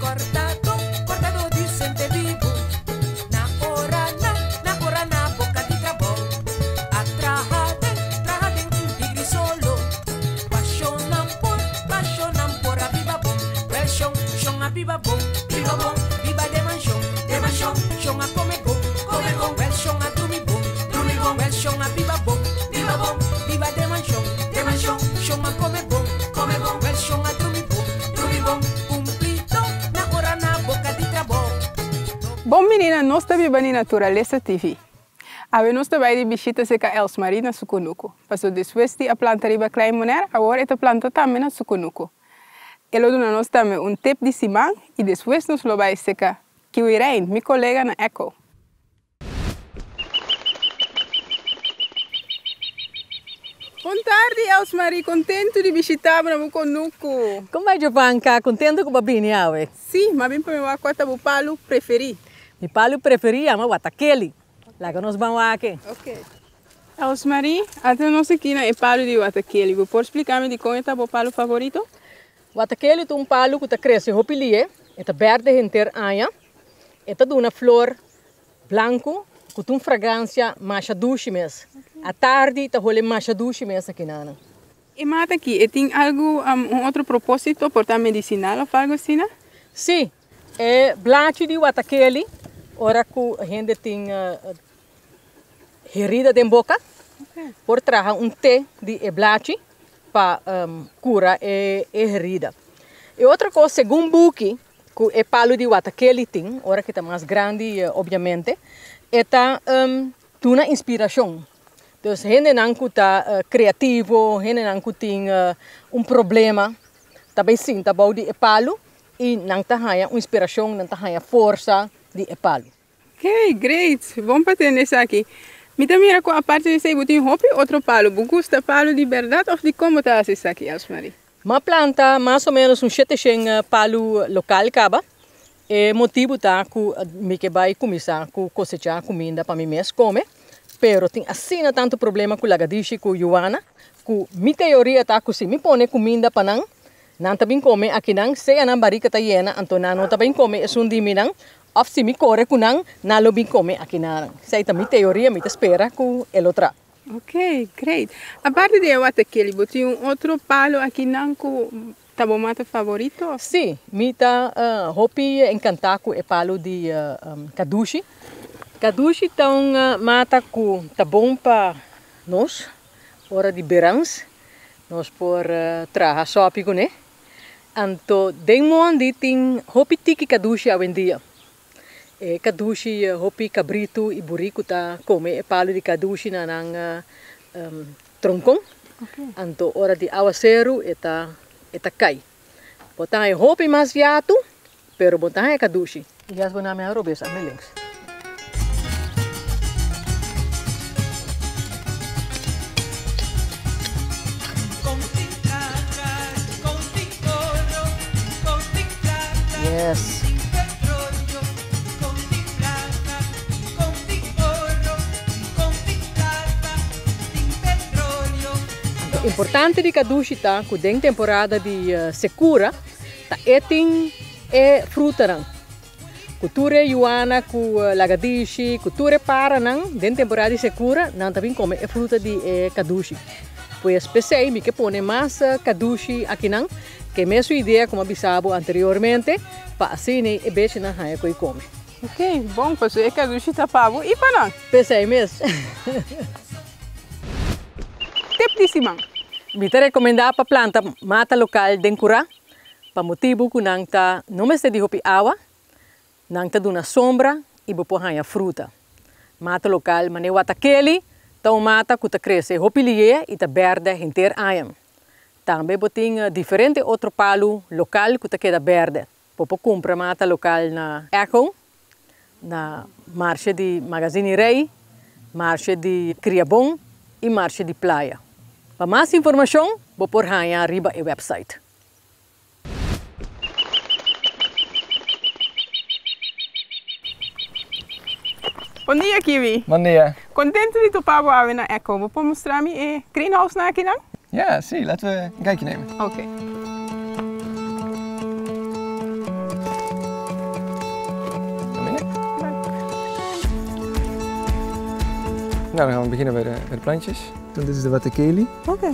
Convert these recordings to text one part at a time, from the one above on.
Cortadó, cortadó di sentebibu Na ora na, na ora na boca di trabou A traha den, traha den un tigri solo Pasionnan por, pasionnan por a biba bon Wel shon, shon a biba bon, biba bon Biba den manshon, den manshon Shon a come bon, come bon Wel shon a drumi bon, drumi bon Wel shon a biba bon, biba bon Biba den manshon, den manshon Shon a come bon, come bon Wel shon a drumi bon, drumi bon Cumplido na ora na boca di trabou. Bon bini na Nos Ta Biba Ni Naturalesa TV. Awe nos ta bai di bishita serka Elsmarie na su kunuku. Paso despues di a planta riba Klein Bonaire, awor e ta planta tambe na su kunuku. E lo duna nos tambe un tip di siman i despues nos lo bai serka Kiwi Rein, mi kolega na Echo. Bon tardi Elsmarie, kontentu di bishita bo na bo kunuku. Kon bai Jovanka, kontentu ku bo a bini awe. Sí, m'a bin pa mi wak kua ta bo palu preferí. Mi palu preferí yama watakeli. Laga nos ban wak. Ok. Elsmarie, ata nos aki na e palu di watakeli. Bo por splika mi dikon e ta bo palu favorito? Watakeli ta un palu ku ta krese hopi lie, e ta bèrdè henter aña, e ta duna flor Blanku ku ta un fragransia masha dushi mes. Atardi ta hole masha dushi mes aki nan. E mata aki e tin algu un otro proposito por ta medisinal of algu asina? Si, e blachi di watakeli ora ku hende tin herida den boka por traha un te di e blachi pa kura e herida. E otro kos segun buki Ku e palu di watakeli tin, ora ki ta mas grandi obviamente, e ta duna inspirashon. Dus hendenan ku ta kreativo, hendenan ku tin un problema ta bai sinta bou di e palu i nan ta haña un inspirashon, nan ta haña forsa di e palu. Hey, great! Bon pa tende esaki. Mi ta mira ku aparte di esei bo tin hopi otro palu. Bo gusta palu di bèrdat òf dikon bo ta hasi esaki, Elsmarie? M'a planta mas o ménos un sheteshen palu lokal kaba. E motibu ta ku mi ke bai kuminsá ku kosechá kuminda pa mi mes kome, pero tin asina tantu problema ku lagadishi ku yuana ku mi teoria ta ku si mi pone kuminda pa nan, nan ta bin kome akinan, sea nan barika ta yena anto nan no ta bin kome esun di mi nan, Of si mi kore ku nan, nan lo bin kome aki nan. Esei ta mi teoria, mi ta spera ku e lo tra. Ok, great. Aparte di e watakeli, bo tin un otro palo aki nan ku ta bo mata favorito of? Si, mi ta hopi enkantá ku e palo di kadushi. Kadushi ta un mata ku ta bon pa nos ora di berans. Nos por traha sòpi kuné. Anto den mondi tin hopi tiki kadushi awendia. E kadushi hopi kabritu i buriku ta kome e palu di kadushi na nan tronkon. Anto ora di awaseru e ta e ta kai. Bo ta haña hopi mas yatu pero bo ta haña kadushi. I as bo na mi a robes a mi links. Yes. Importante di kadushi ta ku den temporada di sekura ta e tin E frutanan ku tur e yuana ku lagadishi ku tur e paranan den temporada di sekura nan ta bin kome e fruta di e kadushi. Pues p'esei mi ke pone mas kadushi akinan ke mesun idea ku mi a bisa bo anteriormente pa asina e bechinan haña ku e kome. Ok, bon, pasobra e kadushi ta pa bo i pa nan. P'esei mes. Tip di siman. Mi ta rekomendá pa planta mata lokal den kurá. Pa motibu ku nan ta no mester di hopi awa, nan ta duna sombra i bo por haña fruta. Mata lokal manera watakeli ta un mata ku ta krese hopi lié i ta bèrdè henter aña. Tambe bo tin diferente otro palu lokal ku ta keda bèrdè. Bo por kumpra mata lokal na Echo, na marshe di Magazine Rey, marshe di Kriabon i marshe di Playa. Pa mas informashon bo por haña riba e website. Bon dia Kiwi. Bon dia. Contento di topa bo awe na Echo. Bo por mustra mi e greenhouse nan akinan? Ja, si. Laten we een kijkje nemen. Oké. Nou, dan gaan we beginnen bij de plantjes. Dit is de watakeli. Oké.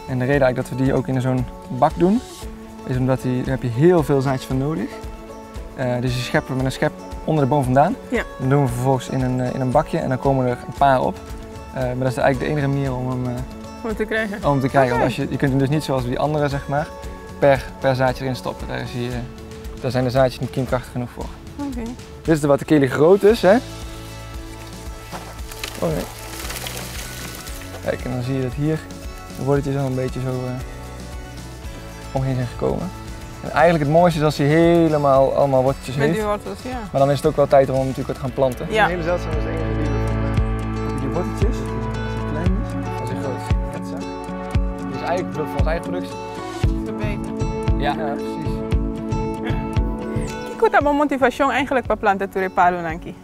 En de reden eigenlijk dat we die ook in zo'n bak doen, is omdat die, daar heb je heel veel zaadjes van nodig. Dus je schept met een schep onder de boom vandaan. Ja. Dan doen we vervolgens in een bakje en dan komen er een paar op. Maar dat is eigenlijk de enige manier om hem, Om te krijgen. om hem te krijgen. Oké. Want je kunt hem dus niet zoals die andere, zeg maar, per zaadje erin stoppen. Daar, is hij, daar zijn de zaadjes niet kiemkrachtig genoeg voor. Oké. Dit is de watakeli groot dus, hè. Oh nee. Kijk, en dan zie je dat hier de worteltjes al een beetje zo omheen zijn gekomen. En eigenlijk het mooiste is als hij helemaal allemaal worteltjes Met heeft. die wortels, ja. Maar dan is het ook wel tijd om hem natuurlijk wat te gaan planten. Ja. Een hele zeldzame is de enige die we van die worteltjes. Als hij klein is, als hij groot is. Ketzak. Die is eigenlijk voor ons eigen productie. Verbeterd. Ja, ja, precies. Kiko ta bo motivashon eigenlijk pa planta tur e palunan aki?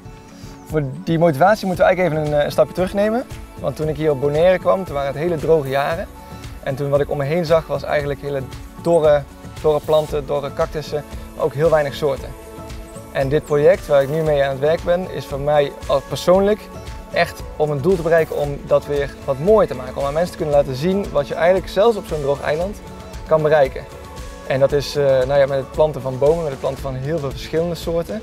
Voor die motivatie moeten we eigenlijk even een stapje terugnemen. Want toen ik hier op Bonaire kwam, toen waren het hele droge jaren. En toen wat ik om me heen zag was eigenlijk hele dorre planten, dorre cactussen, maar ook heel weinig soorten. En dit project waar ik nu mee aan het werk ben, is voor mij als persoonlijk echt om een doel te bereiken om dat weer wat mooier te maken. Om aan mensen te kunnen laten zien wat je eigenlijk zelfs op zo'n droog eiland kan bereiken. En dat is met het planten van bomen, met het planten van heel veel verschillende soorten.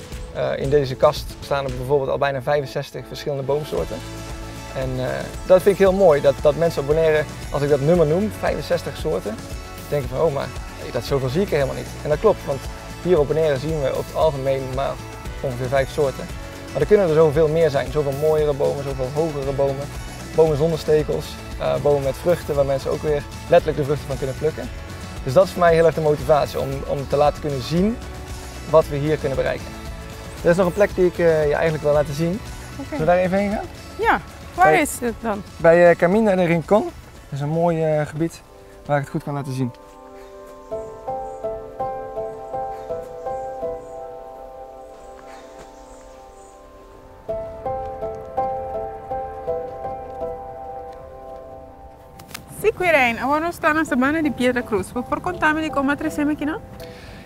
In deze kast staan er bijvoorbeeld al bijna 65 verschillende boomsoorten. En dat vind ik heel mooi, dat mensen op Bonaire, als ik dat nummer noem, 65 soorten, denken van oh maar dat zoveel zie ik er helemaal niet. En dat klopt, want hier op Bonaire zien we over het algemeen maar ongeveer 5 soorten. Maar er kunnen er zoveel meer zijn, zoveel mooiere bomen, zoveel hogere bomen. Bomen zonder stekels, bomen met vruchten waar mensen ook weer letterlijk de vruchten van kunnen plukken. Dus dat is voor mij heel erg de motivatie, om te laten kunnen zien wat we hier kunnen bereiken. Er is nog een plek die ik je eigenlijk wil laten zien. Oké. Zullen we daar even heen gaan? Ja, waar is het dan? Bij Caminda de Rincon. Dat is een mooi gebied waar ik het goed kan laten zien. Si, Quirijn, awor nos ta na Sabana di Piedra Cruz. Bo por konta mi di kon bo a trese mi akinan?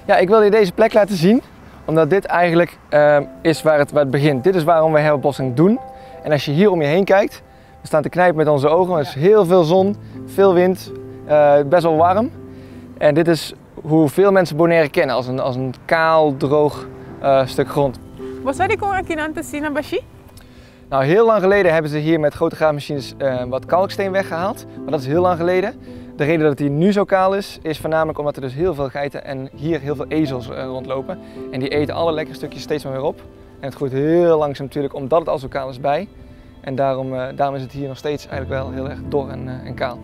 Ja, ik wil je deze plek laten zien, omdat dit eigenlijk is waar het begint. Dit is waarom we herbebossing doen. En als je hier om je heen kijkt, we staan te knijpen met onze ogen. Er is heel veel zon, veel wind, best wel warm. En dit is hoe veel mensen Bonaire kennen, als een kaal, droog stuk grond. Bo sa di kon akinan ta asina bashí? Nou, heel lang geleden hebben ze hier met grote graafmachines wat kalksteen weggehaald. Maar dat is heel lang geleden. De reden dat het hier nu zo kaal is, is voornamelijk omdat er dus heel veel geiten en hier heel veel ezels rondlopen. En die eten alle lekkere stukjes steeds maar weer op. En het groeit heel langzaam natuurlijk, omdat het al zo kaal is bij. En daarom is het hier nog steeds eigenlijk wel heel erg dor en kaal.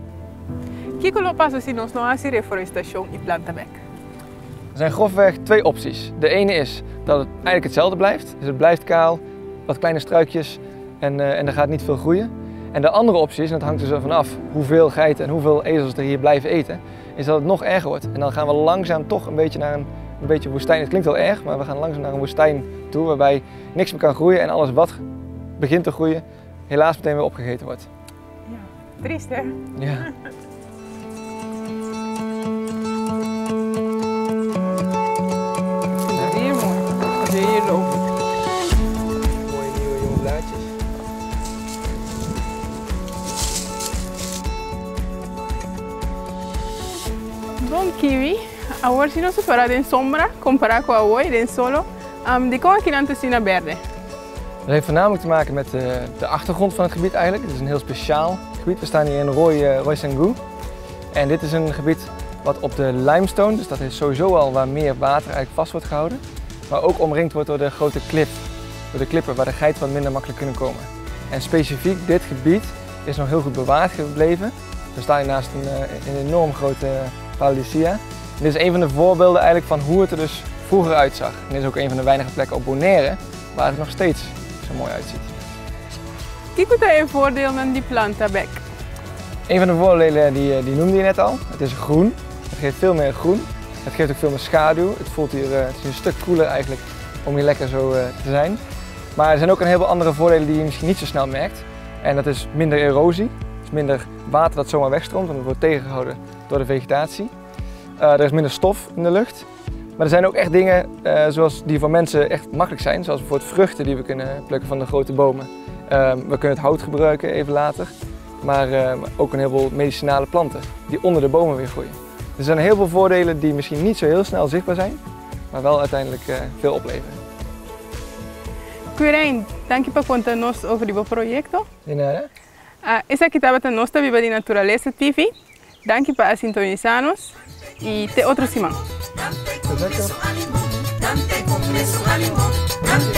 Kiko lo pasa si nos no hasi reforestashon i planta bèk? Er zijn grofweg 2 opties. De ene is dat het eigenlijk hetzelfde blijft. Dus het blijft kaal, wat kleine struikjes en er gaat niet veel groeien. En de andere optie is, en dat hangt dus ervan af hoeveel geiten en hoeveel ezels er hier blijven eten, is dat het nog erger wordt. En dan gaan we langzaam toch een beetje naar een beetje woestijn. Het klinkt wel erg, maar we gaan langzaam naar een woestijn toe waarbij niks meer kan groeien en alles wat begint te groeien helaas meteen weer opgegeten wordt. Ja, triest hè? Ja. Weer mooi, als je hier loopt. Mooie nieuwe jonge blaadjes. Bon kiwi, awor si nos para den sombra, kompará ku awe, den solo, di kon akinan ta asina bèrdè. Dat heeft voornamelijk te maken met de achtergrond van het gebied eigenlijk. Het is een heel speciaal gebied. We staan hier in Rooi Sengu. En dit is een gebied wat op de limestone, dus dat is sowieso al waar meer water eigenlijk vast wordt gehouden. Maar ook omringd wordt door de grote klip, door de klippen waar de geiten wat minder makkelijk kunnen komen. En specifiek dit gebied is nog heel goed bewaard gebleven. We staan hier naast een enorm grote Paludicea. En dit is een van de voorbeelden eigenlijk van hoe het er dus vroeger uitzag. En dit is ook een van de weinige plekken op Bonaire waar het nog steeds zo mooi uitziet. Kiko ta e voordeelnan di planta bèk? Een van de voordelen die noemde je net al. Het is groen. Het geeft veel meer groen. Het geeft ook veel meer schaduw. Het voelt hier, het is een stuk koeler eigenlijk om hier lekker zo te zijn. Maar er zijn ook een heleboel andere voordelen die je misschien niet zo snel merkt. En dat is minder erosie. Dus minder water dat zomaar wegstroomt, want het wordt tegengehouden door de vegetatie. Er is minder stof in de lucht. Maar er zijn ook echt dingen zoals die voor mensen echt makkelijk zijn. Zoals bijvoorbeeld vruchten die we kunnen plukken van de grote bomen. We kunnen het hout gebruiken even later. Maar ook een heleboel medicinale planten die onder de bomen weer groeien. Er zijn heel veel voordelen die misschien niet zo heel snel zichtbaar zijn, maar wel uiteindelijk veel opleveren. Quirijn, danki pa konta nos over e proyekto. Di nada. Esaki tabata Nos Ta Biba di Naturalesa TV. Danki pa sintonisá nos i te otro siman. Perfekto. Dante con ánimo, dante con ánimo.